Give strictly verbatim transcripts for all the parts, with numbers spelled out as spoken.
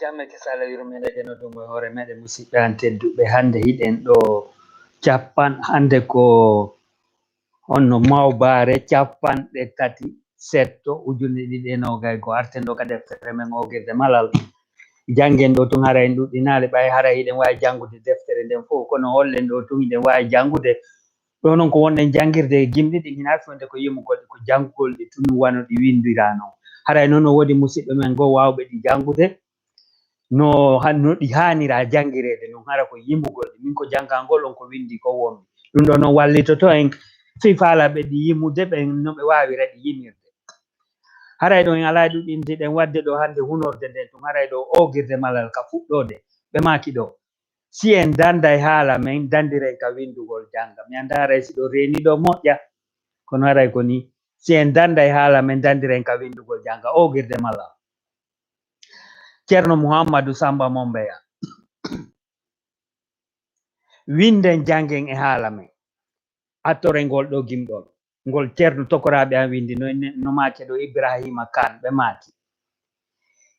Jamme ke sala yurmeende ɗen o ɗum e hoore meɗen musidɓe an tedduɓe. Hannde hiɗen ɗo cappan-, hannde ko honno mawbaare capanɗe tati setto ujunere ɗiɗi e noogay ko arten ɗo ka deftere men Oogirde Malal. Janngen ɗo tun haray en ɗuɗɗinaali, ɓay haray hiɗen waawi janngude deftere nden fof, kono hollen ɗo tun hiɗen waawi janngude. Ɗo non ko wonɗen janngirde e gimɗi ɗin, hinaa fewde ko yimugol ɗi, ko janngugol ɗi tun wano ɗi winndiraa non. Haray non no woodi musidɓe men goo waawɓe ɗi janngude, no han-, no ɗi haanira janngireede non, hara ko yimugol ɗi. Min ko janngangol on ko winndi ko wonmi. Ɗum ɗo non wallitoto en fii faalaɓe ɗi yimude ɓen no ɓe waawira ɗi yimirde. Haray ɗo en alaa ɗuɗɗintiɗen waɗde ɗo hannde hunorde nden tun, haray ɗo Oogirde Malal ka fuɗɗoode, ɓe maaki ɗo. Si en danday haala men, dandiren ka winndugol jannga. Mi anndaa haray si ɗo reeni ɗo moƴƴa, kono haray ko ni. Si en danday haala men, dandiren ka winndugol jannga. Oogirde Malal. Ceerno Muhammadu Samba Mombeya. Winnden janngen e haala men. Attoren ngol ɗo gimɗol. Ngol Ceerno tokoraaɓe an winndi no, no maake ɗo Ibrahima Kan, ɓe maaki.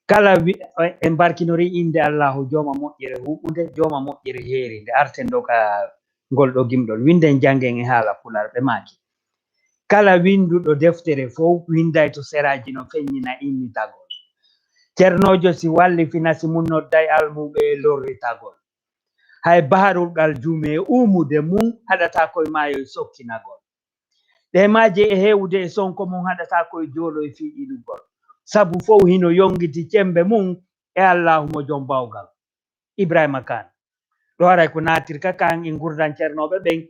Kala wi-, en barkinori innde Allaahu, jooma moƴƴere huuɓunde, jooma moƴƴere heerinde. Arten ɗo ka ngol ɗo gimɗol. Winnden janngen e haala Pular, ɓe maaki. Kala winnduɗo deftere fow winnday to seraaji no feññina innitagol. Ceernoojo si wallifina si mun nodday almuuɓe e lorritagol. Hay baharul gal juume e uumude mun haɗataa koye maayo e sokkinagol. Ɗe maaje e heewude e sonko mun haɗataa koye joolo e fii iɗugol. Sabu fow hino yonngiti cemmbe mun e Allaahu mo jom bawgal. Ibrahima Kan. Ɗo haray ko naatirka kan e ngurndan ceernooɓe ɓen.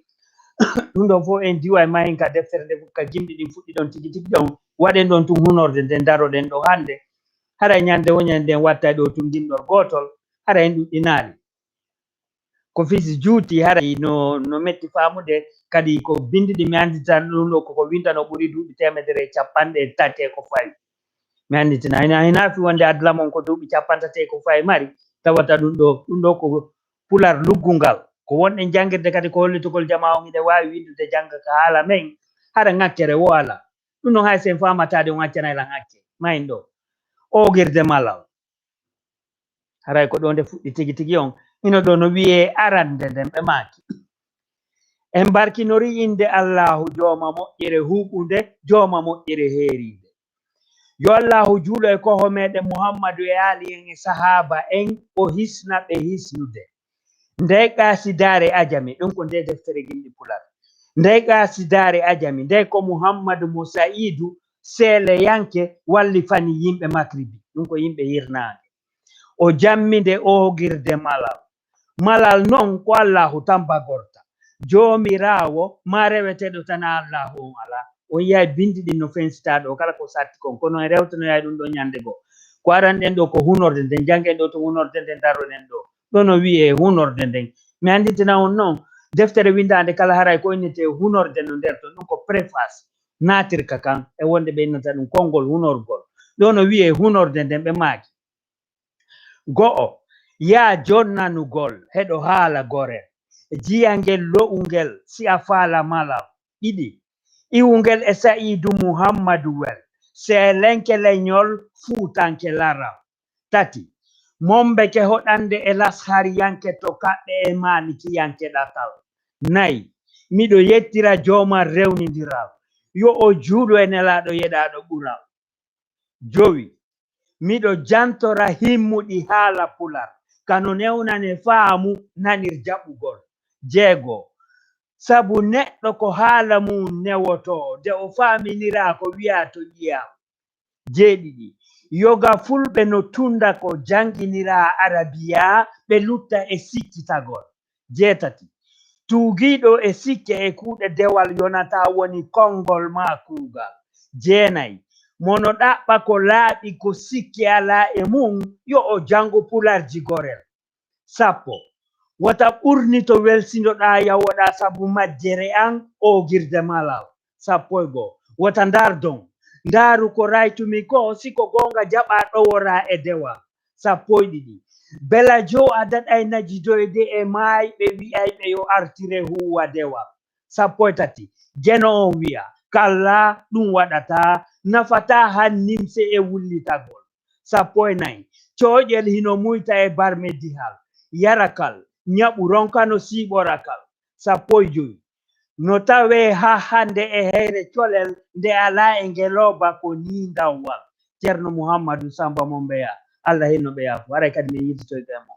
Ɗum ɗon fow en diwa e mahin ka deftere nde, ka gimɗi ɗin fuɗɗi ɗon tigi tigi ɗon. Waɗen ɗon tun hunorde nden daroɗen ɗo hannde. Haray ñande woñande nden wattay ɗo tun gimɗol gootol. Haray en ɗuɗɗinaali. Ko fisi juuti, haray no, no metti faamude, kadi ko binndi ɗi mi annditan ɗum ɗo, koko winndano ɓuri duuɓi teemedere e capanɗe tati e ko fawi. Mi annditina, hina, hina fi wonde adlamon ko duuɓi capanɗe tati e ko fawi mari, tawata ɗum ɗo, ɗum ɗo ko Pular luggungal. Ko wonɗen janngirde kadi ko hollitugol jamaa on hiɗen waawi winndude jannga ka haala men, hara ŋakkere wo alaa. Ɗum ɗon hay so en faamataade on accanay lan hakke. Mahin ɗo. Oogirde malal. Haray ko ɗo nde fuɗɗi tigi tigi on. Hino ɗo no wi'ee arande nden ɓe maaki. En barkinori innde Allaahu, jooma moƴƴere huuɓunde, jooma moƴƴere heeriinde. Yo Allaahu juulo e koho meɗen Muhammadu e aali en e sahaaba en, o hisna ɓe hisnude. Ndee qasidaare ajami, ɗum ko ndee deftere gimɗi Pular. Ndee qasidaare ajami, ndee ko Muhammadu mo Sa'iidu, seeleyanke, wallifani yimɓe Makribi, ɗum ko yimɓe hirnaange. O jammi nde oogirde malal. Malal non ko Allaahu tan bagorta. Joomiraawo maa reweteeɗo tan Allaahu on alaa. On yi'ay binndi ɗin no fensitaa ɗo, kala ko satti kon. Kono en rewtanoyay ɗum ɗo ñande goo. Ko aranɗen ɗo ko hunorde nden, janngen ɗo to hunorde nden, daroɗen ɗo. Ɗo no wi'ee hunorde nden. Mi annditina on non, deftere winndaande kala haray ko innetee hunorde no nder ton. Ɗum ko préface naatirka kan e wonde ɓe innata ɗum konngol hunorgol. Ɗo no wi'ee hunorde nden, ɓe maaki. Go'o, yaa jonnanugol heɗo haala gorel, jiyangel lo'ungel si a faala malal. Ɗiɗi, iwungel e Sa'iidu Muhammadu wel, seelenke leñol fuutanke laral. Tati, mombeke hoɗande e lasharyanke to kaɓɓe e maalikiyanke ɗatal. Nayi, miɗo yettira jooman rewnindiral, yo o juulu e Nelaaɗo yeɗaaɗo ɓural. Jowi, miɗo jantora himmuɗi haala Pular, ka no newnane faamu nanir jaɓugol. Jeego, sabu neɗɗo ko haala mum newotoo, nde o faaminiraa ko wiyaa to ƴiyam. Jeeɗiɗi, yoga fulɓe no tunda ko jannginiraa Arabiyaa, ɓe lutta e sikkitagol. Jeetati, tuugiiɗo e sikke e kuuɗe dewal yonataa woni konngol maa kuugal. Jeenayi, mo no ɗaɓɓa ko laaɓi ko sikke alaa e mum, yo o janngu Pularji gorel. Sappo, wota ɓurnito welsindoɗaa yawoɗaa sabu majjere an oogirde malal. Sappo e goo, wota ndaardon. Ndaaru ko raytumi koo, si ko goonga jaɓaa ɗoworaa e dewal. Sappo e ɗiɗi, bela joo a daɗay najidoyde e maayɓe wi'ayɓe yo artire huuwa dewal. Sappo e tati, Geno on wi'a, kallaa, ɗum waɗataa, nafataa han nimse e wullitagol. Sappo e nayi. Cooƴel hino muyta e barme dihal, yarakal, ñaɓu ronkano siiɓorakal. Sappo e jowi. No tawee haa hannde e heyre colel nde alaa e ngelooba ko nii ndawwal. Ceerno Muhammadu Sammba mo Mbeya, Allah hino ɓeya fof. Haray kadi min yiltitoyto e mo.